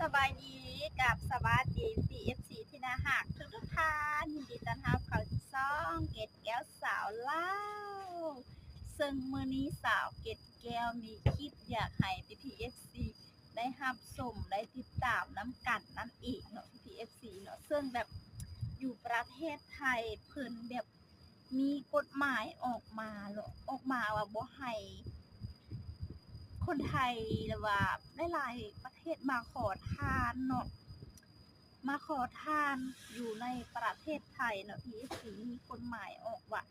ສະບາຍດີ ກັບສະຫວັດດີ ພີ່ເອັຟຊີທີ່ໜ້າຮັກທຸກໆທ່ານ, ຍິນດີຕ້ອນຮັບເຂົ້າສູ່ຊ່ອງເກດແກ້ວສາວລາວ. ເຊິ່ງມື້ນີ້ສາວເກດແກ້ວມີຄລິບຢາກໃຫ້ພີ່ໆເອັຟຊີໄດ້ຮັບຊົມ ໄດ້ຕິດຕາມນຳກັນນັ້ນເອງເນາະ ພີ່ໆເອັຟຊີເນາະ. ເຊິ່ງແບບຢູ່ປະເທດໄທເພິ່ນແບບ ມີກົດໝາຍອອກມາເນາະ ອອກມາວ່າບໍ່ໃຫ້ຄົນໄທ ຫຼືວ່າຫຼາຍໆປະເທດມາຂໍທານເນາະ ມາຂໍທານຢູ່ໃນປະເທດໄທເນາະ ພີ່ເອັຟຊີ. ມີກົດໝາຍອອກວ່າ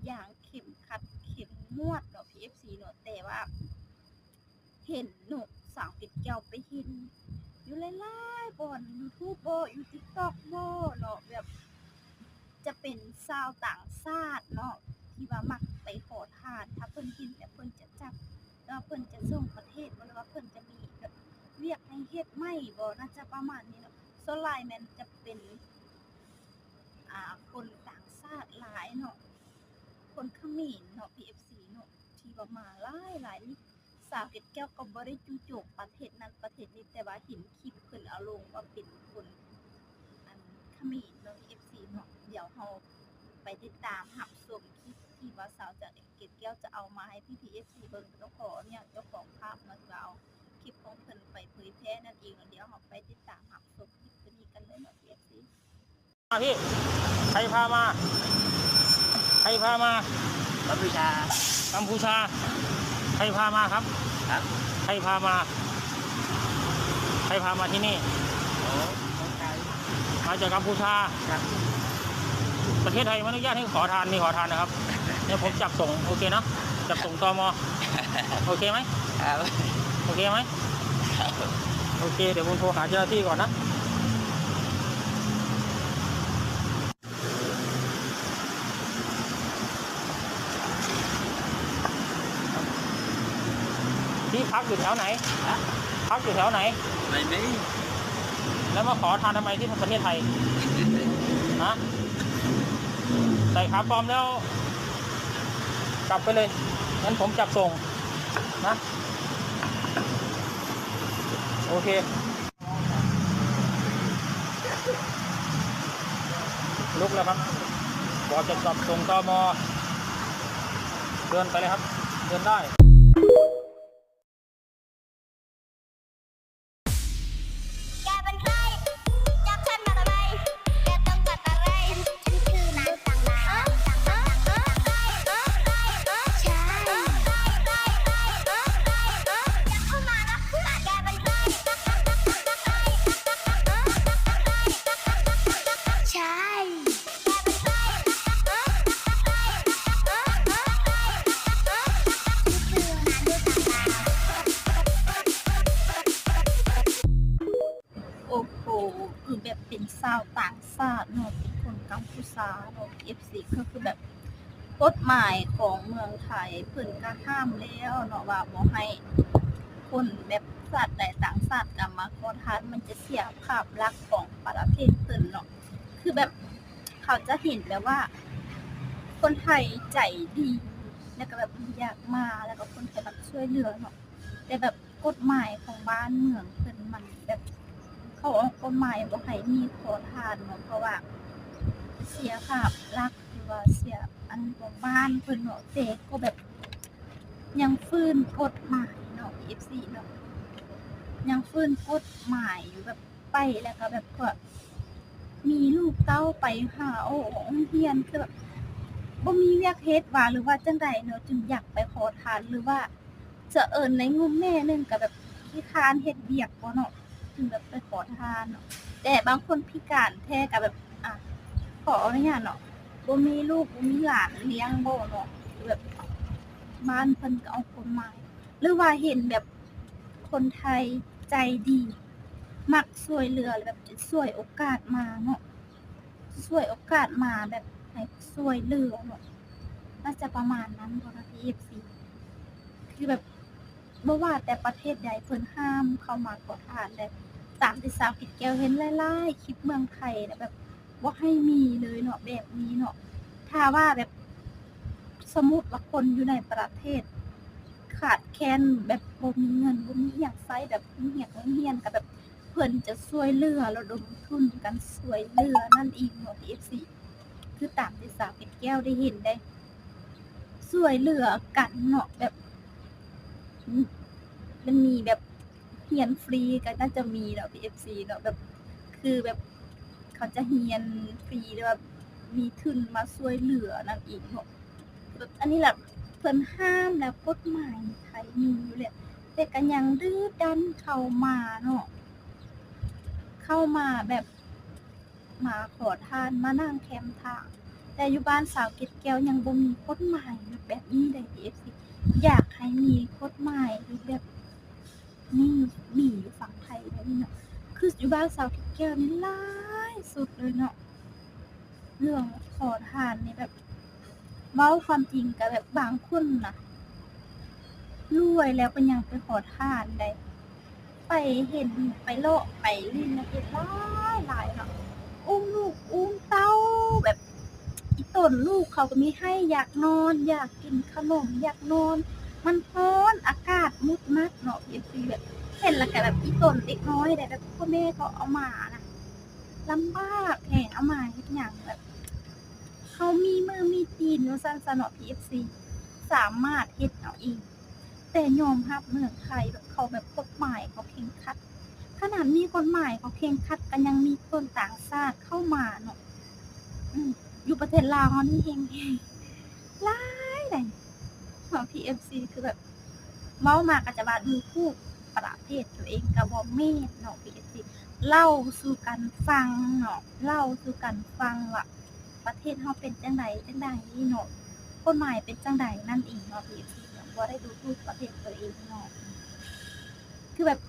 ຢ່າງເຂັ້ມຂັດເຂັ້ມງວດເນາະ ພີ່ເອັຟຊີເນາະ ແຕ່ວ່າ ເຫັນເນາະ ສາວເກດແກ້ວໄປເຫັນຢູ່ຫຼາຍໆບ່ອນ ຢູທູບບໍ ຢູ່ຕິກຕັອກບໍເນາະ ແບບຈະເປັນຊາວຕ່າງຊາດເນາະ ທີ່ວ່າມັກໄປຂໍທານ ຖ້າເພິ່ນເຫັນແລ້ວເພິ່ນຈະຈັບ ແລ້ວເພິ່ນຈະສົ່ງປະເທດບໍ ຫຼືວ່າເພິ່ນຈະມີແບບວຽກໃຫ້ເຮັດໃໝ່ບໍ ໜ້າຈະປະມານນີ້ເນາະ. ສ່ວນຫຼາຍແມ່ນຈະເປັນ ອ່າ ຄົນຕ່າງຊາດຫຼາຍເນາະ ຄົນຂະເໝນເນາະ ພີ່ເອັຟຊີເນາະ ທີ່ວ່າມາຫຼາຍໆນີ້. ສາວເກດແກ້ວກໍບໍ່ໄດ້ຈູ່ໂຈມປະເທດນັ້ນປະເທດນີ້ ແຕ່ວ່າເຫັນຄລິບເພິ່ນເອົາລົງວ່າເປັນຄົນ ອັນ ຂະເໝນເນາະ ເອັຟຊີເນາະ. ດຽວເຮົາໄປຕິດຕາມຮັບຊົມຄລິບທີ່ວ່າສາວເກດແກ້ວຈະເອົາມາໃຫ້ພີ່ໆເອັຟຊີເບິ່ງ. ຕ້ອງຂໍອະນຸຍາດເຈົ້າຂອງພາບເນາະ ທີ່ວ່າເອົາຄລິບຂອງເພິ່ນໄປເຜີຍແຜ່ນັ້ນເອງ. ດຽວເຮົາໄປຕິດຕາມຮັບຊົມຄລິບຕົວນີ້ກັນເລີຍເນາະ ເອັຟຊີ. ມາ ພີ່ ໃຄພາມາ? ໃຄພາມາ? ກັມພູຊາ. ກັມພູຊາ. ໃຄພາມາຄັບ? ຄັບ. ໃຄພາມາ? ໃຄພາມາທີ່ນີ້? ໂອ້ ຄົນໄທ. ມາຈາກກັມພູຊາ. ຄັບ. ປະເທດໄທບໍ່ອະນຸຍາດໃຫ້ຂໍທານ ນີ້ຂໍທານນະຄັບ. ດຽວຜົມຈັບສົ່ງ ໂອເຄເນາະ ຈັບສົ່ງ ຕມ. ໂອເຄໄໝ? ຄັບ. ໂອເຄໄໝ? ຄັບ. ໂອເຄ ດຽວຜົມໂທຫາເຈົ້າໜ້າທີ່ກ່ອນນະ. ທີ່ພັກຢູ່ແຖວໄຫນ? ຮະ? ພັກຢູ່ແຖວໄຫນ? ໄໝ່ມີ. ແລ້ວມາຂໍທານທຳໄມທີ່ປະເທດໄທ? ຮະ? ໃສ່ຂາປອມແລ້ວກັບໄປເລີຍ ເງິນຜົມຈັບສົ່ງນະ. ໂອເຄ ລຸກແລ້ວຄັບ ບໍ່ຈະຈັບສົ່ງ ຕມ. ເດີນໄປເລີຍຄັບ ເດີນໄດ້. ແກເປັນໃຜ? ຈັບສັນມາທຳໄມ? ແກຕ້ອງການອະໄລ? ໂອ້ໂຫ ຄືແບບເປັນຊາວຕ່າງຊາດເນາະ ເປັນຄົນກັມພູຊາເນາະ ເອັຟຊີ ກໍຄືແບບ ກົດໝາຍຂອງເມືອງໄທເພິ່ນກໍຫ້າມແລ້ວເນາະ ວ່າບໍ່ໃຫ້ຄົນແບບຊາດໃດຕ່າງຊາດກໍມາຂໍທານ ມັນຈະເສຍພາບລັກຂອງປະເທດເພິ່ນເນາະ. ຄືແບບເຂົາຈະເຫັນແບບວ່າຄົນໄທໃຈດີ ແລ້ວກໍແບບຢາກມາ ແລ້ວກໍຄົນໄທມັກຊ່ວຍເຫຼືອເນາະ ແຕ່ແບບ ກົດໝາຍຂອງບ້ານເມືອງເພິ່ນມັນແບບ ເຂົາອອກກົດໝາຍບໍ່ໃຫ້ມີຂໍທານເນາະ ເພາະວ່າເສຍພາບລັກ ຫຼືວ່າເສຍອັນຂອງບ້ານເພິ່ນເນາະ ແຕ່ກໍແບບຍັງຝືນກົດໝາຍເນາະ ເອັຟຊີເນາະ ຍັງຝືນກົດໝາຍຢູ່ ແບບໄປແລ້ວກໍແບບ ກໍມີລູກເຕົ້າໄປຫາໂອໂຮງຮຽນ ຄືແບບບໍ່ມີວຽກເຮັດຫວາ ຫຼືວ່າຈັ່ງໃດເນາະ ຈຶ່ງຢາກໄປຂໍທານ ຫຼືວ່າ ສະເອີນໃນງຸມແມ່ໜຶ່ງກໍແບບຂີ້ຄ້ານເຮັດວຽກບໍ່ເນາະ ຈຶ່ງແບບໄປຂໍທານເນາະ ແຕ່ບາງຄົນພິການແທ້ກໍແບບ ອາ ຂໍອະນຸຍາດເນາະ ບໍ່ມີລູກບໍ່ມີຫຼານລ້ຽງບໍ່ເນາະ ແບບບ້ານເພິ່ນກໍອອກກົດໝາຍ ຫຼືວ່າເຫັນແບບຄົນໄທໃຈດີ ມັກຊ່ວຍເຫຼືອ ແບບຈະສວຍໂອກາດມາເນາະ ສວຍໂອກາດມາແບບໃຫ້ຊ່ວຍເຫຼືອເນາະ ໜ້າຈະປະມານນັ້ນບໍ່ນະ ເອັຟຊີ ຄືແບບ ບໍ່ວ່າແຕ່ປະເທດໃດເພິ່ນຫ້າມເຂົ້າມາຂໍທານແຫຼະ ຕາມທີ່ສາວເກດແກ້ວເຫັນຫຼາຍໆຄລິບເມືອງໄທນະ ແບບບໍ່ໃຫ້ມີເລີຍເນາະ ແບບນີ້ເນາະ ຖ້າວ່າແບບ ສົມມຸດວ່າຄົນຢູ່ໃນປະເທດຂາດແຄນ ແບບບໍ່ມີເງິນ ບໍ່ມີຫຍັງໃຊ້ ແບບໂຮງຮຽນ ໂຮງຮຽນກໍແບບ ເພິ່ນຈະຊ່ວຍເຫຼືອ ລະດົມທຶນກັນຊ່ວຍເຫຼືອນັ້ນເອງເນາະ ເອັຟຊີ ຄືຕາມທີ່ສາວເກັດແກ້ວໄດ້ເຫັນເດ້ ຊ່ວຍເຫຼືອກັນເນາະ ແບບ ມັນມີແບບຮຽນຟຣີກໍໜ້າຈະມີເນາະ ເອັຟຊີ ເນາະ ແບບ ຄືແບບເຂົາຈະຮຽນຟຣີ ແບບມີທຶນມາຊ່ວຍເຫຼືອນັ້ນເອງເນາະ. ແບບອັນນີ້ລະເພິ່ນຫ້າມແລ້ວ ກົດໝາຍໄທມີຢູ່ແລ້ວ ແຕ່ກໍຍັງດື້ດັນເຂົ້າມາເນາະ ເຂົ້າມາແບບມາຂໍທານ ມານັ່ງແຄມທາງ ແຕ່ຢູ່ບ້ານສາວເກັດແກ້ວຍັງບໍ່ມີກົດໝາຍແບບນີ້ເດ້ ເອັຟຊີ ຢາກໃຫ້ມີກົດໝາຍແບບ ນີ້ມີຢູ່ຝັ່ງໄທແບບນີ້ເນາະ ຄືຢູ່ບ້ານສາວເກັດແກ້ວນີ້ຫຼາຍສຸດເລີຍເນາະ ເລື່ອງຂໍທານນີ້ແບບ ເວົ້າຄວາມຈິງກໍແບບບາງຄົນນະ ລວຍແລ້ວກໍຍັງໄປຂໍທານໄດ໋ ໄປເຫັນໄປເລາະໄປຫຼິ້ນນະ ເຫັນຫຼາຍໆເນາະ ອຸ້ມລູກອຸ້ມເຕົ້າ ແບບ ອີ່ຕົນລູກເຂົາກໍມີໄຫ້ ຢາກນອນ ຢາກກິນຂະໜົມ ຢາກນອນ ມັນຮ້ອນ ອາກາດມືດມັດເນາະ ເອັຟຊີ ແບບເຫັນແລ້ວກໍແບບ ອີ່ຕົນເດັກນ້ອຍໃດ໋ ແບບພໍ່ແມ່ເຂົາເອົາໝານະ ລຳບາກແຮງ ເອົາໝາເຮັດຫຍັງ ແບບເຮົາມີມືມີຕີນວ່າຊັ້ນຊະເນາະ ເອັຟຊີ ສາມາດເຮັດເອົາເອງ ແຕ່ຍອມຮັບເມືອງໄທແບບ ເຂົາແບບກົດໝາຍເຂົາເຄັ່ງຄັດ ຂະໜາດມີກົດໝາຍເຂົາເຄັ່ງຄັດ ກໍຍັງມີຄົນຕ່າງຊາດເຂົ້າມາເນາະ ອືມ ຢູ່ປະເທດລາວເຮົານີ້ແຮງ ແຮງຫຼາຍໃດ໋ເນາະ ເອັຟຊີ ຄືແບບ ເວົ້າມາກໍຈະວ່າດູຖູກປະເທດຕົວເອງ ກໍບໍ່ແມ່ນເນາະ ເອັຟຊີ ເລົ່າສູ່ກັນຟັງເນາະ ເລົ່າສູ່ກັນຟັງວ່າ ປະເທດເຮົາເປັນຈັ່ງໃດຈັ່ງໃດເນາະ ກົດໝາຍເປັນຈັ່ງໃດນັ້ນເອງເນາະ ເອັຟຊີ ບໍ່ໄດ້ດູຖູກປະເທດຕົວເອງເນາະ ຄືແບບ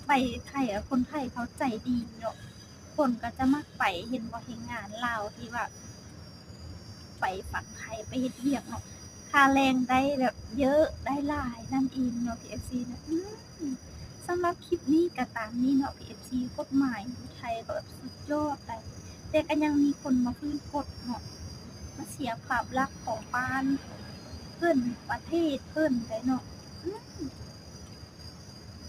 ໄປໄທອະ ຄົນໄທເຂົາໃຈດີເນາະ ຄົນກໍຈະມັກໄປ ເຫັນບໍ່ ແຮງງານລາວທີ່ວ່າໄປຝັ່ງໄທໄປເຮັດວຽກເນາະ ຄ່າແຮງໄດ້ແບບເຍີະ ໄດ້ຫຼາຍນັ້ນເອງເນາະ ເອັຟຊີ ນະ ອືມ ສຳລັບຄລິບນີ້ກໍຕາມນີ້ເນາະ ເອັຟຊີ ກົດໝາຍຢູ່ໄທກໍແບບສຸດຍອດໃດ໋ ແຕ່ກໍຍັງມີຄົນມາຟື້ນກົດເນາະ ມາເສຍພາບລັກຂອງບ້ານເພິ່ນ ປະເທດເພິ່ນໄດ໋ເນາະ ອືມ